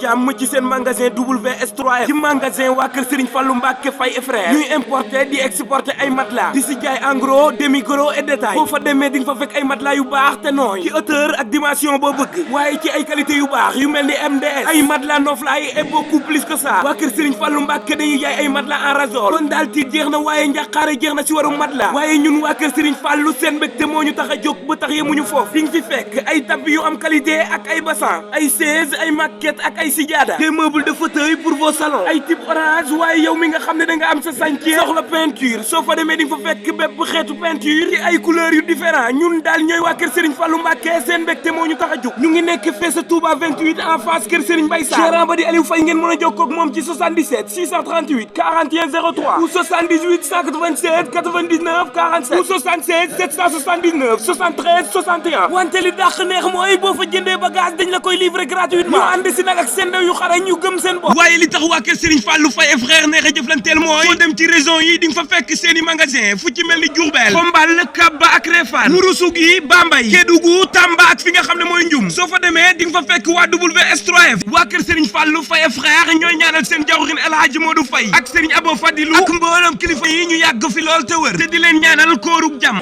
jàmm ci seen magasin WS3F ci magasin waa kër Serigne Fallou Mbacké Faye et frère ñuy importer di exporter ay matelas di si jaay en gros demi gros et détail boo fa demee di nga fa fekk ay matelas yu baax te nooy ci hauteur ak dimension boo bëgg waaye ci ay qualité yu baax yu mel ni MDS ay matelas noflaay et beaucoup plus que ça waa kër Serigne Fallou Mbacké dañuy jaay ay matelas en ressort kon daal tiit jeex na waaye njàqaare jeex na si waru matelas waaye ñun waa kër Serigne Fallou seen mbégte moo ñu tax a jóg ba tax yemuñu foofu di nga fi fekk ay tapis yu am qualité ak ay bassan ay chaise ay maquette ak ay sijaada des meubles de fauteuil pour vos salons ay type orange waaye yow mi nga xam ne da nga am sa chantier soxla peinture soo fa demee di nga fa fekk bépp xeetu peinture ci ay couleurs yu différent ñun daal ñooy waa kër Serigne Fallou Mbacké seen mbégte moo ñu tax a jóg ñu ngi nekk fee sa Touba 28 en face kër Serigne Mbaye Sarr gérant ba di Aliou Faye ngeen mën a jokkoo ak moom ci 77 638 41 03 ou 78 187 99 47 ou 76 779 73 61 wante li dàq neex mooy boo fa jëndee bagage dañ la koy livrer gratuitement ñu ànd si nag ak seen ndaw yu xarañ ñu gëm seen bopp waaye li tax waa kër Serigne Fallou Faye et frère neex a jëflanteel mooy soo dem ci région yi di nga fa fekk seeni magasin fu ci mel ni Diourbel Xombal Kabba ak Réfane Ourossogui Bambey Kédougou Tamba ak fi nga xam ne mooy Ndioum soo fa demee di nga fa fekk waa WS3F waa kër Serigne Fallou Faye et frère ñooy ñaanal seen jawrin El Hadji Modou Faye ak Serigne Abo Fadilou ak mboolem kilifa yi ñu yàgg fi lool te wër te di leen ñaanal koorug jàmm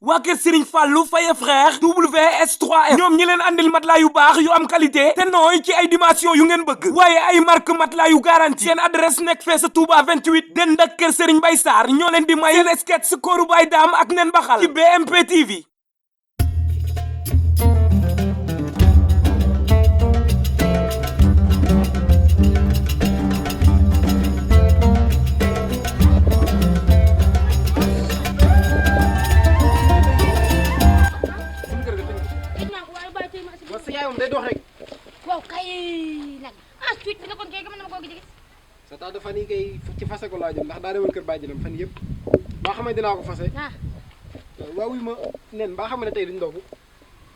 waa kër Serigne Fallou Faye et frère WS3F ñoom ñi leen andil matelas yu baax yu am qualité te nooy ci ay dimension yu ngeen bëgg waaye ay marque matelas yu garanti seen adresse nekk fee sa Touba 28 den ak kër Serigne Mbaye Sarr ñoo leen di may seen sketch kooru Baye Dame ak nen baxal ci BMP TV day dox rek waaw kay nag tuuti bi nga kon kay gëm na ma koo gis sa tax dafa nii kay ci fase ko laa jëm ndax daa demoon kër bàjjenam fan yëpp baa xam ne dinaa ko fase waaw wuy ma nen baa xam ne tey duñ ndogu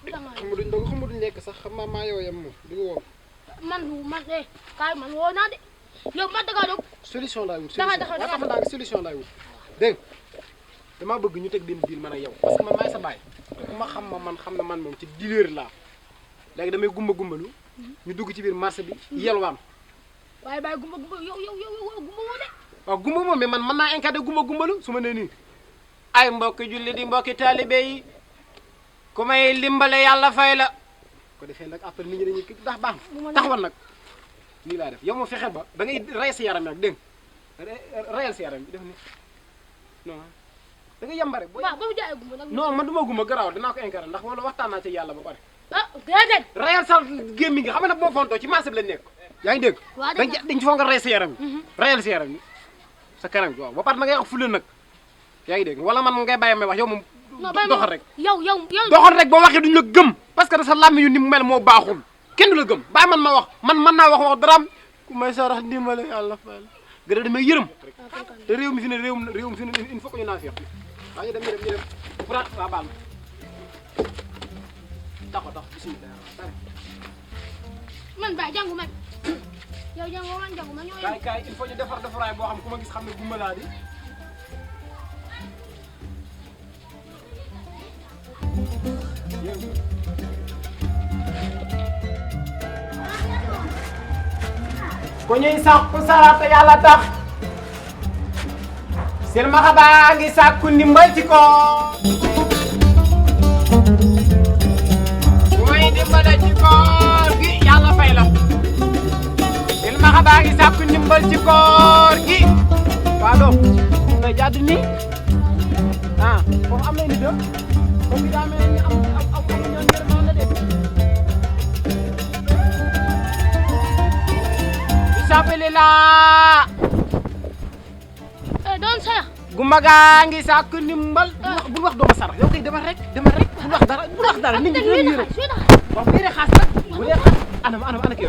xam nga duñ ndogu xam nga duñ lekk sax xam ma maa yow yam moom di nga woo man kaay man woo naa de yow man dangaa dog solution laay wut solution laay wut dégg damaa bëgg ñu teg benn deal man ak yow parce que man maay sa baay ku ma xam ma man xam na man moom ci dealer laa léegi damay gumbalu ñu dugg ci biir marché bi yelwaan waaye bàyyi gumba yow gumba woo de waaw gumba moom mais man mën naa encadré gumbalu su ma nee nii ay mbokki julli di mbokki taalibe yi ku may limbale yàlla fay la ko defee nag après nit ñi dañuy ndax baax taxawal nag lii laa def yow moo fexe ba da ngay rey sa yaram nag dégg reyal sa yaram bi def ni non da nga yambare ba mu jaay gumba nag non man du ma gumba garaaw dinaa ko encadré ndax wala waxtaan naa ci yàlla ba pare déedéet reyal sa gémmi gi xam nga nag boo fontoo ci marché bi lañ nekk yaa ngi dégg dañ ci foog nga rey sa yaram bi reyal sa yaram bi sa kanam bi waaw ba pare na ngay wax fule nag yaa ngi dégg wala man ngay bàyyi may wax yow moom doxal rek yow doxal rek boo waxee duñ la gëm parce que da sa làmmi yu ni mu mel moo baaxul kenn du la gëm bàyyi man ma wax man mën naa wax daraam ku may sarax ndimbale yàlla fayal gën a damay yërëm te réew mi fi ne réew mi fi ne il faut que ñu naa fi waaw ñu dem waa baal tax bismillah man ba jàngu man yow jàngoo man jàngu man ñoo kaay il faut ñu defaraay boo xam ku ma gis xam ne gumba laa di ko ñuy sàkku sarata yàlla tax seen maxa baa ngi sàkku ndimbal ci ko dimbale ci koor gi yàlla fay la silmaxa baa ngi sàkku ndimbal ci koor gi waa doom nga jàdd nii foofu am na nit de foofu daa mel ni am ñoon yërmaan la de bisabilillah doon sax gumba gaa ngi sàkku ndimbal bul wax dooma sarax yow kay demal rek bul wax dara nit ñi dinañ yërëm wax bu yore xaas nag bu dee xaas ana kii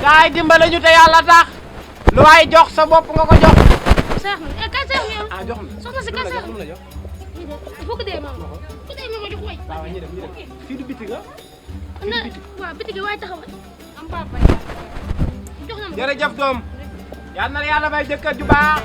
kaay dimbale ñu te yàlla tax lu waay jox sa bopp nga ko jox jox na soxna si kaay sax la jox fukk dee ma jox way waaw ñu dem fii du biti nga waaw biti gi waay taxawal am papa jox na ma jërëjëf doom yal na yàlla may jëkkër ju baax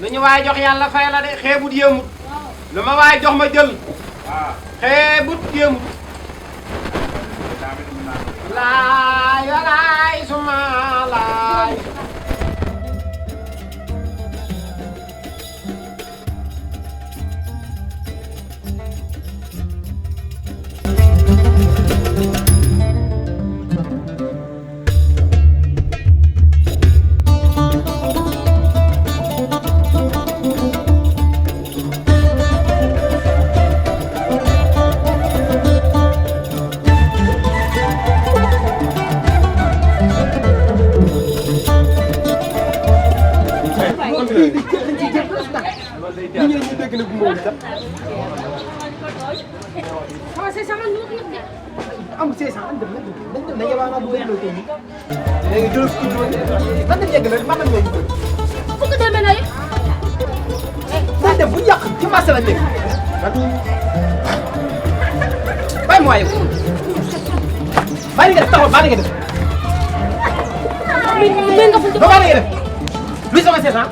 lu ñu waay jox yàlla fay la de xeebut yéemut lu ma waay jox ma jël xeebut yéemut laay walaay suma laay Sama saya sama dulu kan dia. Am see sax dem na yabaana du wélo té ni légui jël ko do ban dem yegg na man ngay ko Fu ko demee nay? fa dem bu yaq ci marché la nek bay mo ayu bay nga taxaw bay nga def Min nga fu ba bay nga def lu sama see sax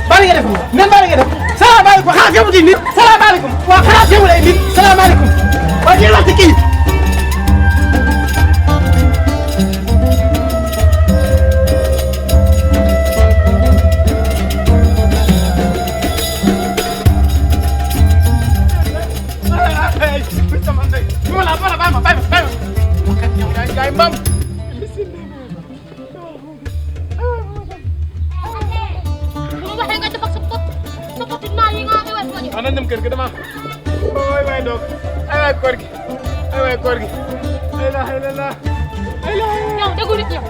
bay nga def men bay nga def salaamaaleykum xaa fi mu di nit salaamaaleykum wa xaa fi mu lay nit salaamaaleykum wa di la ci kii ana dem kër ga dama waay waay doog ay waay koor gi ay waay koor gi ay la ay la yow déggu nit yow.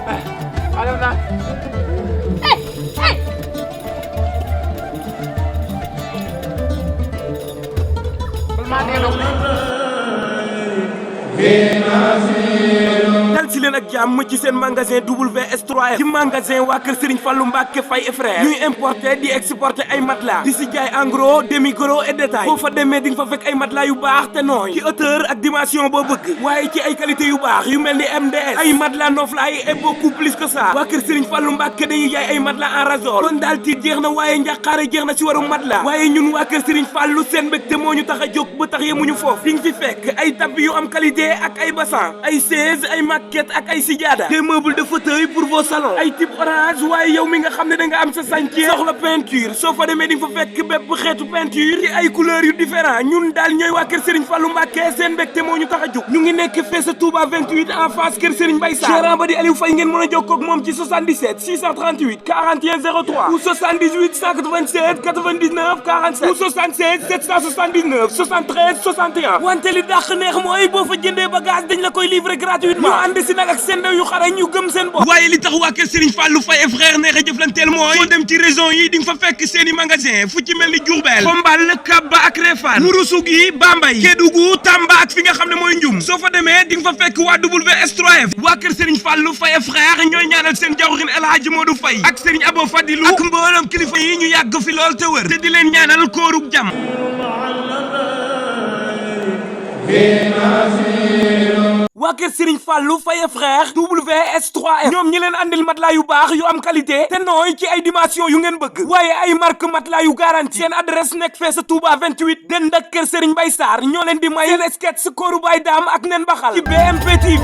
ala na Hey, hey. bul ma dee doog dal si leen ak jàmm ci seen magasin WS3F ci magasin waa kër Serigne Fallou Mbacke Faye et frère ñuy importer di exporter ay matelas di si jaay en gros demi gros et détail boo fa demee di nga fa fekk ay matelas yu baax te nooy ci hauteur ak dimension boo bëgg waaye ci ay qualité yu baax yu mel ni MDS ay matelas Noflaay et beaucoup plus que ça waa kër Serigne Fallou Mbacke dañuy jaay ay matelas en ressort kon daal tiit jeex na waaye njàqaare jeex na si waru matelas waaye ñun waa kër Serigne Fallou seen mbégte moo ñu tax a jóg ba tax yemuñu foofu di nga fi fekk ay tapis yu am qualité ak ay bassan ay chaise ay maquette ak ay sijaada des meubles de fauteuil pour vos salons ay type orange waaye yow mi nga xam ne da nga am sa chantier soxla peinture soo fa demee di nga fa fekk bépp xeetu peinture ci ay couleurs yu différent ñun daal ñooy waa kër Serigne Fallou Mbacke seen mbégte moo ñu tax a jóg ñu ngi nekk fee sa Touba 28 en face kër Serigne Mbaye Sarr gérant ba di Aliou Faye ngeen mën a jokkoo ak moom ci 77 638 41 03 ou 78 187 99 47 ou 76 779 73 61 wante li dàq neex mooy boo fa jëndee bagage dañ la koy livrer gratuitement ñu ànd si nag ak seen ndaw yu xarañ ñu gëm seen bopp waaye li tax waa kër Serigne Fallou Faye et frère neex a jëflanteel mooy foo dem ci région yi di nga fa fekk seen i magasin fu ci mel ni Diourbel Xombal Kaba ak Réfane Ourossogui Bambey Kédougou Tamba ak fi nga xam ne mooy Ndioum soo fa demee di nga fa fekk waa WS3F waa kër Serigne Fallou Faye et frère ñooy ñaanal seen jawrin El Hadji Modou Faye ak Serigne Abo Fadilou ak mboolam kilifa yi ñu yàgg fi lool te wër te di leen ñaanal koorug jàmm waa kër Serigne Fallou Faye frère WS3F ñoom ñi leen andil matelas yu baax yu am qualité te nooy ci ay dimension yu ngeen bëgg waaye ay marque matelas yu garanti seen adresse nekk fee sa Touba 28 dend ak kër Serigne Mbaye Sarr ñoo leen di may seen sketch kooru Baye Dame ak nen baxal ci BMP TV